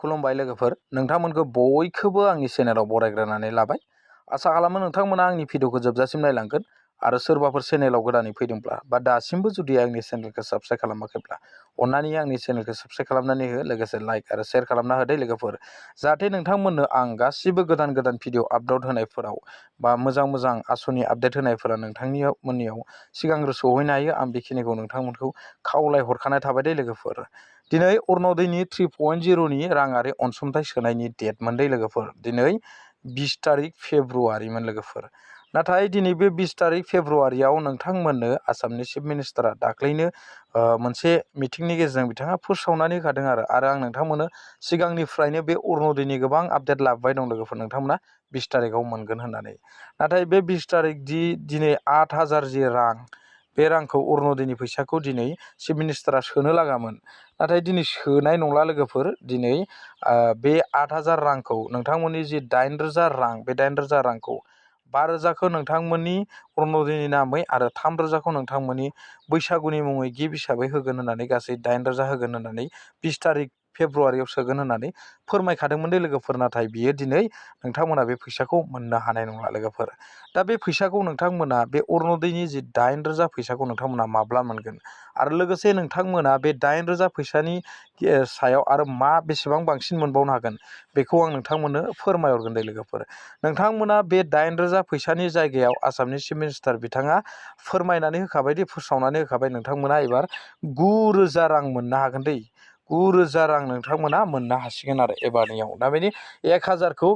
खुलुमबाय लोगोफोर, नोंथांमोनखौ बयखौबो आंनि चेनेलाव बरायग्रोनानै लाबाय। आसा खालामो नोंथांमोना आंनि भिडिअखौ जोबजासिम नायलांगोन आरो सोरबाफोर चेनेलाव गोदानै फैदोंब्ला बा दासिमबो जुदि आंनि चेनेलखौ साबस्क्राइब खालामाखैब्ला अन्नानै आंनि चेनेलखौ साबस्क्राइब खालामनानै हो, लोगोसे लाइक आरो शेयार खालामना होदो लोगोफोर, जाहाथे नोंथांमोननो आं गासिबो गोदान भिडिअ आपल'ड होनायफोराव बा मोजां आसनि आपडेट होनायफोरा नोंथांमोननियाव सिगांग्रो सौहैनो हायो। आं बेखिनिखौ नोंथांमोनखौ खावलायहरखानाय थाबाय दे लोगोफोर। दिनै अरुण'दयनि 3.0नि राङारि अनसुंथाइ सोनायनि डेट मोनदों लोगोफोर। दिनै 20 तारिख फेब्रुवारिमोन लोगोफोर। नाथाय दिनै बे 20 तारिख फेब्रुवारियाव नोंथांमोननो आसामनि चिफ मिनिस्टारा दाख्लैनो मोनसे मिटिंनि गेजेरजों बिथाङा फोसावनानै होखादों आरो आं नोंथांमोननो सिगांनिफ्रायनो बे अरुण'दयनि गोबां आपडेट लाबोबाय दं लोगोफोर, नोंथांमोना 20 तारिखआव मोनगोन होननानै। नाथाय बे 20 तारिख दिनै 8,000 जि रां, बे रांखौ अरुण'दयनि फैसाखौ दिनै चिफ मिनिस्टारा सोनो लागामोन। नाथाय दिनै सोनाय नंला लोगोफोर। दिनै बे 8,000 रांखौ नोंथांमोननि जि 8,000 रां, बे 8,000 रांखौ 5,000खौ नोंथांमोननि अरुण'दयनि नामै आरो 3,000खौ नोंथांमोननि बैसागुनि मुङै गिफ्ट हिसाबै होगोन होननानै, गासै 8,000 होगोन होननानै 20 तारिख फेब्रुवारियाव सोगोन होननानै फोरमायखादोंमोन दे लोगोफोर। नाथाय बियो दिनै नोंथांमोना बे फैसाखौ मोननो हानाय नंला लोगोफोर। दा बे फैसाखौ नोंथांमोना, बे अरुण'दयनि जि 8,000 फैसाखौ नोंथांमोना माब्ला मोनगोन आरो लोगोसे नोंथांमोना बे 8,000 फैसानि सायाव आरो बेसेबां बांसिन मोनबावनो हागोन, बेखौ आं नोंथांमोननो फोरमायहरगोन दे लोगोफोर। नोंथांमोना बे 8,000 फैसानि जायगायाव आसामनि चिफ मिनिस्टार बिथाङा फोरमायनानै होखाबाय दि, फोसावनानै होखाबाय, नोंथांमोना एबार 9,000 रां मोननो हागोन दै। 9,000 रां नोंथांमोना मोननो हासिगोन आरो एबारनियाव। दा बेनि 1,000खौ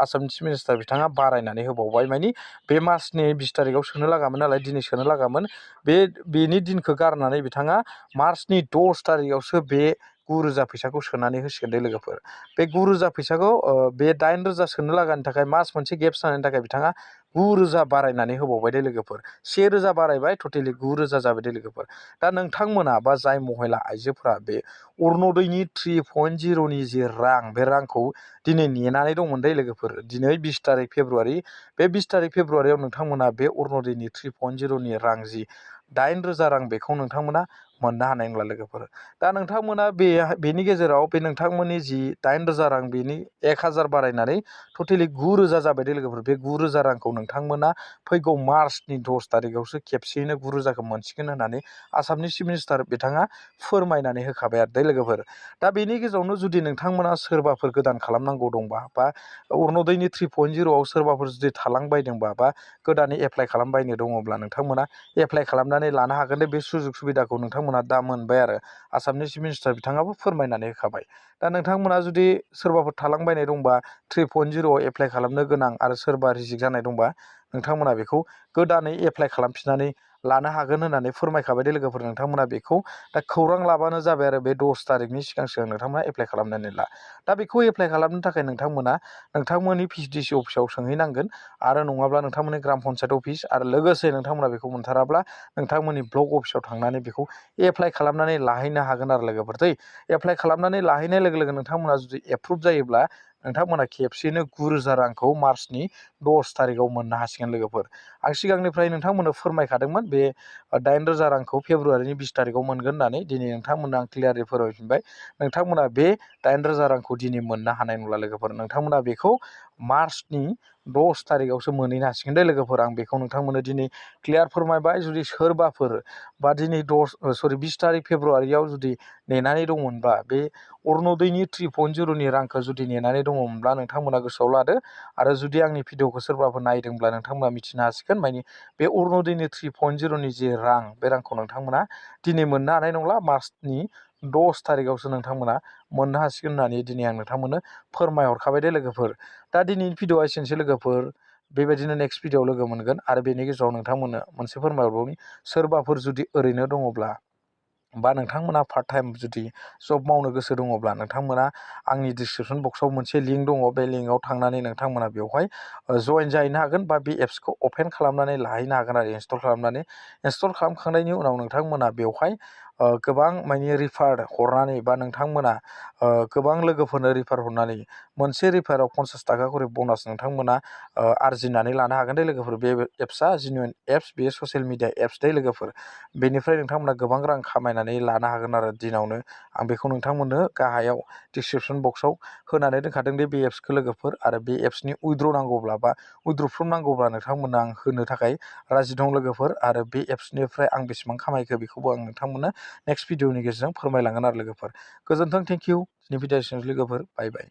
आसामनि चिफ मिनिस्टार बिथाङा बारायनानै होबावबाय। मानि बे मासनि 20 तारिखआव सोनो लागामोन नालाय, दिनै सोनो लागामोन। बेनि दिनखौ गारनानै बिथाङा मार्चनि 10 तारिखआवसो बे 9,000 फैसाखौ सोनानै होसिगोन दे लोगोफोर। बे 9,000 फैसाखौ बे 8,000 सोनो लागानि थाखाय मास मोनसे गेप्स जानायनि थाखाय बिथाङा 9,000 बारायनानै होबावबाय दे लोगोफोर। 1,000 बारायबाय, टटेलि 9,000 जाबाय दे लोगोफोर। दा नोंथांमोना बा जाय महिला आइजोफोरा बे अरुण'दयनि 3.0नि जि रां, बे रांखौ दिनै नेनानै दंमोन दे लोगोफोर। दिनै 20 तारिख फेब्रुवारि, बे 20 तारिख फेब्रुवारियाव नोंथांमोना बे अरुण'दयनि 3.0नि रां जि 8,000 रां, बेखौ नोंथांमोना मोननो हानाय नंला लोगोफोर। दा नोंथांमोना बेनि गेजेराव बे नोंथांमोननि जि 8,000 रां, बेनि 1,000 बारायनानै टटेलि 9,000 जाबाय दे लोगोफोर। बे 9,000 रांखौ नोंथांमोना फैगौ मार्चनि 10 तारिखआवसो खेबसेयैनो 9,000खौ मोनसिगोन होननानै आसामनि चिफ मिनिस्टार बिथाङा फोरमायनानै होखाबाय आरो दे लोगोफोर। दा बेनि गेजेरावनो जुदि नोंथांमोना सोरबाफोर गोदान खालामनांगौ दंबा, बा अरुण'दयनि 3.0आव सोरबाफोर जुदि थालांबायदोंबा, बा गोदानै एप्लाइ खालामबायनो दङब्ला नोंथांमोना एप्लाइ खालामनानै लानो हागोन दे। बे सुजुग सुबिदाखौ नोंथांमोना दा मोनबाय आरो आसामनि चिफ मिनिस्टार बिथाङाबो फोरमायनानै होखाबाय। दा नोंथांमोना जुदि सोरबाफोर थालांबायनाय दंबा, 3.0आव एप्लाइ खालामनो गोनां आरो सोरबा रिजेक्ट जानाय दंबा, नोंथांमोना बेखौ गोदानै एप्लाइ खालामफिननानै लानो हागोन होननानै फोरमायखाबाय दे लोगोफोर। नोंथांमोना बेखौ दा खौरां लाबानो जाबाय आरो बे 10 तारिखनि सिगां नोंथांमोना एप्लाइ खालामनानै ला। दा बेखौ एप्लाइ खालामनो थाखाय नोंथांमोना नोंथांमोननि PCDC अफिसाव सोंहैनांगोन, आरो नङाब्ला नोंथांमोननि ग्राम पन्सायत अफिस, आरो लोगोसे नोंथांमोना बेखौ मोनथाराब्ला नोंथांमोननि ब्लक अफिसाव थांनानै बेखौ एप्लाइ खालामनानै लाहैनो हागोन आरो लोगोफोर दै। एप्लाइ खालामनानै लाहैनाय लोगो लोगो नोंथांमोना जुदि एप्रुभ जायोब्ला नोंथांमोना खेबसेयैनो 9,000 रांखौ मार्चनि 10 तारिखआव मोननो हासिगोन लोगोफोर। आं सिगांनिफ्राय नोंथांमोननो फोरमायखादोंमोन बे 8,000 रांखौ फेब्रुवारिनि 20 तारिखआव मोनगोन होननानै। दिनै नोंथांमोननो आं क्लियारलि फोरमायफिनबाय। नोंथांमोना बे 8,000 रांखौ दिनै मोननो हानाय नंला लोगोफोर। नोंथांमोना बेखौ मार्चनि 10 तारिखआवसो मोनहैनो हासिगोन दे लोगोफोर। आं बेखौ नोंथांमोननो दिनै क्लियार फोरमायबाय। जुदि सोरबाफोर बा दिनै 20 तारिख फेब्रुवारियाव जुदि नेनानै दंमोनबा, बे अरुण'दयनि 3.0नि रांखौ जुदि नेनानै दङमोनब्ला नोंथांमोना गोसोआव लादो। आरो जुदि आंनि भिडिअखौ सोरबाफोर नायदोंब्ला नोंथांमोना मिथिनो हासिगोन, मानि बे अरुण'दयनि 3.0नि जे रां, बे रांखौ नोंथांमोना दिनै मोननो हानाय नंला। मार्चनि 10 तारिखआवसो नोंथांमोना मोननो हासिगोन होननानै दिनै आं नोंथांमोननो फोरमायहरखाबाय दे लोगोफोर। दा दिनैनि भिडिअआ एसेनोसै लोगोफोर। बेबायदिनो नेक्स्ट भिडिअआव लोगो मोनगोन। आरो बेनि गेजेराव नोंथांमोननो मोनसे फोरमायहरबावनि, सोरबाफोर जुदि ओरैनो दङब्ला, बा नोंथांमोना पार्ट टाइम जुदि जब मावनो गोसो दङब्ला, नोंथांमोना आंनि डिसक्रिपसन बक्सआव मोनसे लिंक दङ। बे लिंकआव थांनानै नोंथांमोना बेवहाय जइन जाहैनो हागोन, बा बे एप्सखौ अपेन खालामनानै लाहैनो हागोन आरो इनस्टल खालामनानै। इनस्टल खालामखांनायनि उनाव नोंथांमोना बेवहाय गोबां माने रिफार हरनानै बा नोंथांमोना गोबां लोगोफोरनो रिफार हरनानै मोनसे रिफाराव 50 थाखा खरि ब'नास नोंथांमोना आरजिनानै लानो हागोन दे लोगोफोर। बे एप्सआ जेनुइन एप्स, बेयो ससियेल मिडिया एप्स दे लोगोफोर। बेनिफ्राय नोंथांमोना गोबां रां खामायनानै लानो हागोन आरो दिनावनो। आं बेखौ नोंथांमोननो गाहायाव डिसक्रिपसन बक्सआव होनानै दोनखादों दे बे एप्सखौ लोगोफोर। आरो बे एप्सनि उइद्र' नांगौब्ला बा उइद्र' प्रुफ नांगौब्ला नोंथांमोननो आं होनो थाखाय राजि दं लोगोफोर। आरो बे एप्सनिफ्राय आं बेसेबां खामायखो बेखौबो आं नोंथांमोननो नेक्स्ट भिडिअनि गेजेरजों फोरमायलांगोन आरो लोगोफोर। गोजोन्थों, थेंक इउ। दिनै भिडिअ' लोगोफोर, बाय बाय।